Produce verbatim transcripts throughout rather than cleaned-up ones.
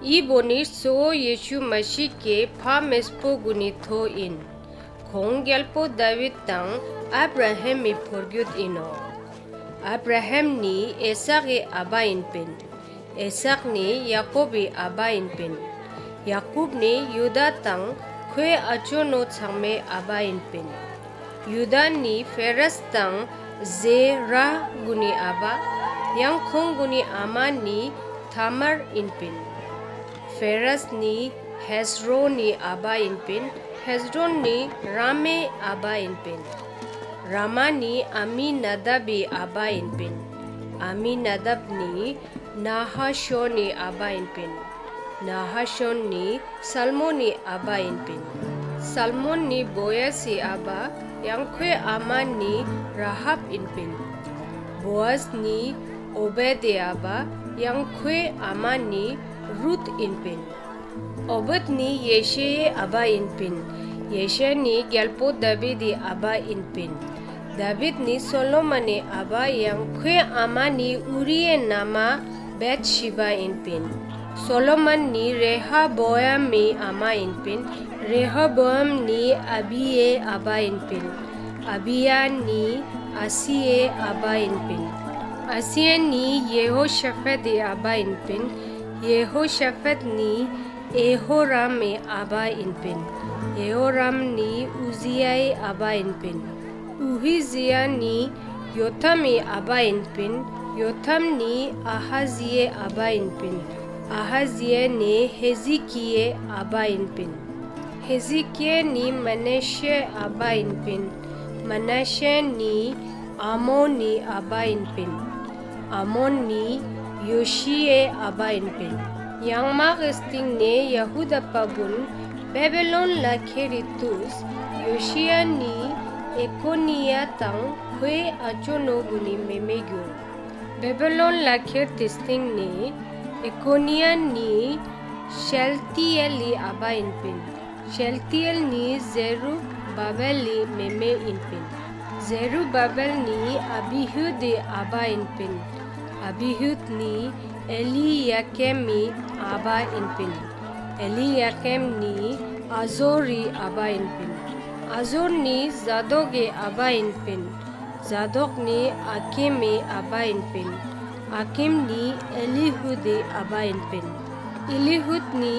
འི་བོ་ནི་གཙོ་བོ་ཡེ་ཤུ་མ་ཤི་ཀའེ་ཕ་མེས་པོ་གུན་ནི་ཐོ་ཨིན། ཁོང་གྱལ་པོ་དཱ་བིད་དང་ཨབ་ར་ཧམ་མི་པུར་གྱུད་ཨིན་ནོག། ཨབ་ར་ཧམ་ནི་ཨི་སཱག་གི་ཨ་བ་ཨིན་པིན། ཨི་སཱག་ནི་ཡ་ཀོབ་བི་ཨ་བ་ཨིན་པིན། ཡ་ཀོབ་ནི་ཡ་ཧུ་དཱ་དང་ཁོའེ་ཨ་ཅོ་ནོ་ཚང་མའེ་ཨ་བ་ཨིན་པིན། ཡ་ཧུ་དཱ་ནི་ཕེ་རེས་དང་ཟེ་རཱ་གུན་ནི་ཨ་བ། ཡང་ཁོང་གུན་ནི་ཨ་མ་ནི་ཐཱ་མར་ཨིན་པིན། ཕེ་རེས་ནི་ཧེས་རོན་ནི་ཨ་བ་ཨིན་པིན། ཧེས་རོན་ནི་རཱམ་མི་ཨ་བ་ཨིན་པིན། རཱམ་ནི་ཨ་མི་ན་དཱབ་བི་ཨ་བ་ཨིན་པིན། ཨ་མི་ན་དཱབ་ནི་ན་ཧ་ཤོན་ནི་ཨ་བ་ཨིན་པིན། ན་ཧ་ཤོན་ནི་སལ་མོན་ནི་ཨ་བ་ཨིན་པིན། སལ་མོན་ནི་བོ་ཨེས་སི་ཨ་བ་ཡང་ཁོའེ་ཨ་མ་ནི་ར་ཧབ་ཨིན་པིན། བོ་ཨེས་ནི་ཨོ་བེད་དི་ཨ་བ་ཡང་ཁོའེ་ཨ་མ་ནི་རུད་ཨིན་པིན། ཨོ་བེད་ནི་ཡེ་ཤེའི་ཨ་བ་ཨིན་པིན། ཡེ་ཤེ་ནི་གྱལ་པོ་དཱ་བིད་དི་ཨ་བ་ཨིན་པིན། དཱ་བིད་ནི་སོ་ལོ་མོན་ནི་ཨ་བ་ཡང་ཁོའེ་ཨ་མ་ནི་ཨུ་རི་ཡཱའི་ན་མ་བེད་ཤི་བཱ་ཨིན་པིན། སོ་ལོ་མོན་ནི་རེ་ཧ་བོ་ཨམ་མི་ཨ་མ་ཨིན་པིན། རེ་ཧ་བོ་ཨམ་ནི་ཨ་བི་ཡཱའི་ཨ་བ་ཨིན་པིན། ཨ་བི་ཡཱ་ནི་ཨ་སི་ཡཱའི་ཨ་བ་ཨིན་པིན། ཨ་སི་ཡཱ་ནི་ཡེ་ཧོ་ཤ་ཕད་དི་ཨ་བ་ཨིན་པིན། ཡེ་ཧོ་ཤ་ཕད་ནི་ཡེ་ཧོ་རམ་མི་ཨ་བ་ཨིན་པིན། ཡེ་ཧོ་རམ་ནི་ཨུ་ཟི་ཡཱའི་ཨ་བ་ཨིན་པིན། ཨུ་ཟི་ཡཱ་ནི་ཡོ་ཐམ་མི་ཨ་བ་ཨིན་པིན། ཡོ་ཐམ་ནི་ཨ་ཧ་ཟི་ཡཱའི་ཨ་བ་ཨིན་པིན། ཨ་ཧ་ཟི་ཡཱ་ནི་ཧེ་ཟི་ཀི་ཡཱའི་ཨ་བ་ཨིན་པིན། ཧེ་ཟི་ཀི་ཡཱ་ནི་མ་ན་ཤེའི་ཨ་བ་ཨིན་པིན། མ་ན་ཤེ་ནི་ཨ་མོན་ནི་ཨ་བ་ཨིན་པིན། ཨ་མོན་ནི་ཡོ་ཤི་ཡཱའི་ཨ་བ་ཨིན་པིན། ཡང་མ་གི་སྟིང་ནེ་ཡ་ཧུ་དཱ་པ་གུན་བེ་བི་ལོན་ལ་ཁྱེར་རི་ཏུས་ཡོ་ཤི་ཡཱ་ནི་ཡེ་ཀོ་ནི་ཡཱ་དང་ཁོའེ་ཨ་ཅོ་ནོ་གུན་ནི་མེ་མེ་གྱུར། བེ་བི་ལོན་ལ་ཁྱེར་ཏེ་སྟིང་ནེ་ཡེ་ཀོ་ནི་ཡཱ་ནི་ཤེལ་ཏི་ཨེལ་ལི་ཨ་བ་ཨིན་པིན། ཤེལ་ཏི་ཨེལ་ནི་ཟེ་རུབ་བ་བེལ་ལི་མེ་མེ་ཨིན་པིན། ཟེ་རུབ་བ་བེལ་ནི་ཨ་བི་ཧུད་དི་ཨ་བ་ཨིན་པིན། ཨ་བི་ཧུད་ནི་ཨེ་ལི་ཡ་ཀེམ་མི་ཨ་བ་ཨིན་པིན། ཨེ་ལི་ཡ་ཀེམ་ནི་ཨ་ཟོར་རི་ཨ་བ་ཨིན་པིན། ཨ་ཟོར་ནི་ཟ་དོག་གི་ཨ་བ་ཨིན་པིན། ཟ་དོག་ནི་ཨ་ཀིམ་མི་ཨ་བ་ཨིན་པིན། ཨ་ཀིམ་ནི་ཨེ་ལི་ཧུད་དི་ཨ་བ་ཨིན་པིན། ཨེ་ལི་ཧུད་ནི་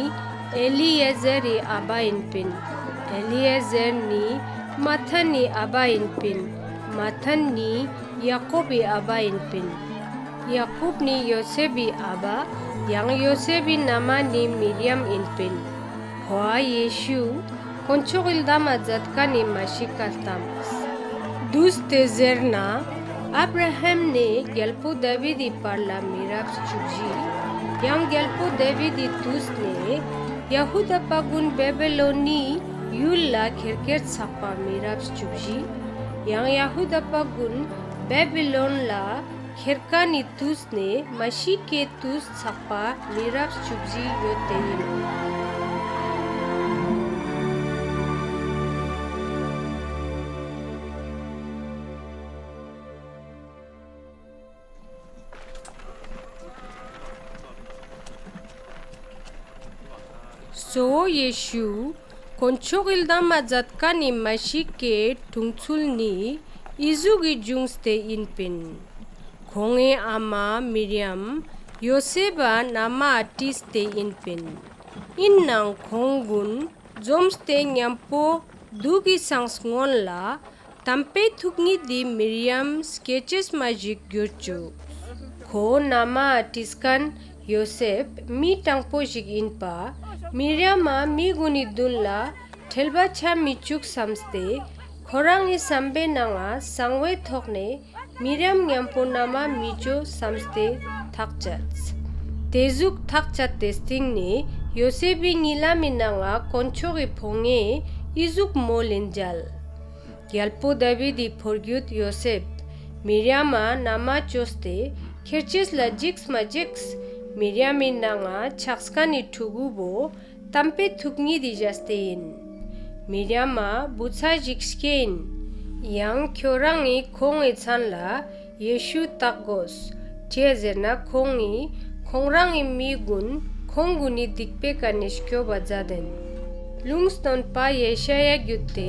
ཨེ་ལི་ཨེ་ཟེར་རི་ཨ་བ་ཨིན་པིན། ཨེ་ལི་ཨེ་ཟེར་ནི་མ་ཐན་ནི་ཨ་བ་ཨིན་པིན། མ་ཐན་ནི་ཡ་ཀོབ་བི་ཨ་བ་ཨིན་པིན། ཡ་ཀོབ་ནི་ཡོ་སེབ་བི་ཨ་བ་ཡང་ཡོ་སེབ་བི་ན་མ་ནི་མིར་ཡམ་ཨིན་པིན། ཁོའ་ཡེ་ཤུ་དཀོན་མཆོག་གི་ལྡམ་མ་ཛད་ཁན་ནི་མ་ཤི་ཀ་ལྟམས། ཏུས་ཏེ་ཟེར་ན་ཨབ་ར་ཧམ་ནེ་གྱལ་པོ་དཱ་བིད་དི་བར་ལ་མི་རབས་ཅུ་བཞི། ཡང་གྱལ་པོ་དཱ་བིད་དི་ཏུས་ནེ་ཡ་ཧུ་དཱ་པ་གུན་བེ་བི་ལོན་ནི་ཡུལ་ལ་ཁྱེར་ཁྱེར་ཚག་པ་མི་རབས་ཅུ་བཞི། ཡང་ཡ་ཧུ་དཱ་པ་གུན་བེ་བི་ལོན་ལ་ཁྱེར་ཁན་ནི་ཏུས་ནེ་མ་ཤི་ཀའེ་ཏུས་ཚག་པ་མི་རབས་ཅུ་བཞི་ཡོད་ཏེ་ཨིན། གཙོ་བོ་ཡེ་ཤུ་དཀོན་མཆོག་གི་ལྡམ་མ་ཛད་ཁན་ནི་མ་ཤི་ཀའེ་ཀྲུང་ཚུལ་ནི་འི་ཟུག་གི་ཇུངས་ཏེ་ཨིན་པིན། ཁོང་ངི་ཨ་མ་མིར་ཡམ་ཡོ་སེབ་བ་ན་མའ་ཏྲིས་ཏེ་ཨིན་པིན། ཨིན་ནའང་ཁོང་གུན་ཛོམས་ཏེ་ཉམ་པོ་དུག་གི་སང་སྔུན་ལ་ཏམ་པའེ་ཐུག་ཉིད་དི་མིར་ཡམ་སྐྱེ་ཅེས་མ་ཞིག་གྱུར་ཅུག། ཁོ་ན་མའ་ཏྲིས་ཁན་ཡོ་སེབ་མི་དྲང་པོ་ཞིག་ཨིན་པ་མིར་ཡམ་མ་མི་གུན་ནི་དུན་ལ་ཁྲེལ་བ་ཆ་མི་ཅུག་སམས་ཏེ་ཁོ་རང་ངི་སམ་པའེ་ནང་ང་སང་བའེ་ཐོག་ནེ་མིར་ཡམ་ཉམ་པོ་ན་མ་མི་ཅོ་སམས་ཏེ་ཐག་ཅད། ཏེ་ཟུག་ཐག་ཅད་ཏེ་སྟིང་ནེ་ཡོ་སེབ་བི་ཉི་ལམ་མི་ནང་ང་དཀོན་མཆོག་གི་ཕོ་ཉའེ་འི་ཟུག་མོལ་ལིན་ཇལ། གྱལ་པོ་དཱ་བིད་དི་པུར་གྱུད་ཡོ་སེབ་མིར་ཡམ་མ་ན་མ་ཅོས་ཏེ་ཁྱེར་ཅེས་ལ་ཇིགས་མ་ཇིགས། མིར་ཡམ་མི་ནང་ང་ཆགས་ཁན་ནི་ཕྲུ་གུ་བོ་ཏམ་པའེ་ཐུག་ཉིད་དི་ཞལ་ཏེ་ཨིན། མིར་ཡམ་མ་བུ་ཚ་ཞིག་སྐྱེ་ཨིན། ཡང་ཁྱོ་རང་ངི་ཁོང་ངི་མཚན་ལ་ཡེ་ཤུ་ཏགས་གོས། ཅིའ་ཟེར་ན་ཁོང་ངི་ཁོང་རང་ངི་མི་གུན་ ཁོང་གུན་ནི་སྡིག་པའེ་ཀ་ནེ་སྐྱོབ་བ་ཛད་ཨིན། ལུང་སྟོན་པ་ཡེ་ཤ་ཡཱ་གྱུད་ཏེ་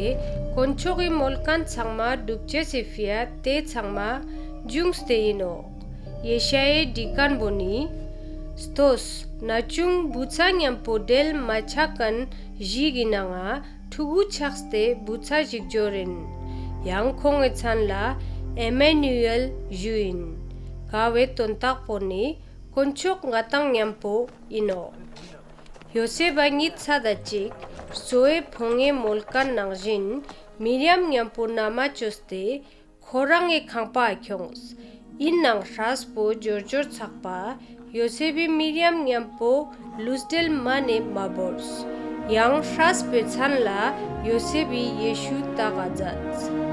དཀོན་མཆོག་གི་མོལ་ཁན་ཚང་མ་གྲུབ་ཅེས་སི་ཕིའ་ཏེ་ཚང་མ་ཇུངས་ཏེ་ཨིན་ནོག། ཡེ་ཤ་ཡཱའེ་བྲི་ཁན་བོ་ནི་ལྟོས་ན་ཆུང་བུ་ཚ་ཉམ་པོ་བྲེལ་མ་ཆགས་ཁན་ཞིག་གི་ནང་ང་ཕྲུ་གུ་ཆགས་ཏེ་བུ་ཚ་ཞིག་ཇོར་ཨིན། ཡང་ཁོང་ངི་མཚན་ལ་ཨེ་མ་ནུ་ཨེལ་ཞུ་ཨིན། ཀ་བོའེ་དོན་དག་པོ་ནི་དཀོན་མཆོག་ང་དང་ཉམ་པོ་ཨིན་ནོག། ཡོ་སེབ་བ་ཉིད་ཚད་ད་ཅིག་གཙོ་བོའེ་ཕོ་ཉའེ་མོལ་ཁན་ནང་ཞིན་མིར་ཡམ་ཉམ་པོ་ན་མ་ཅོས་ཏེ་ཁོ་རང་ངི་ཁང་པའ་ཁྱོངས། ཨིན་ནའང་སྲས་པོ་ཇོར་ཇོར་ཚག་པ་ཡོ་སེབ་བི་མིར་ཡམ་ཉམ་པོ་ལུས་བྲེལ་མ་ནེ་མ་བོརས། ཡང་སྲས་པོའེ་མཚན་ལ་ཡོ་སེབ་བི་ཡེ་ཤུ་ཏགས་ཛདས།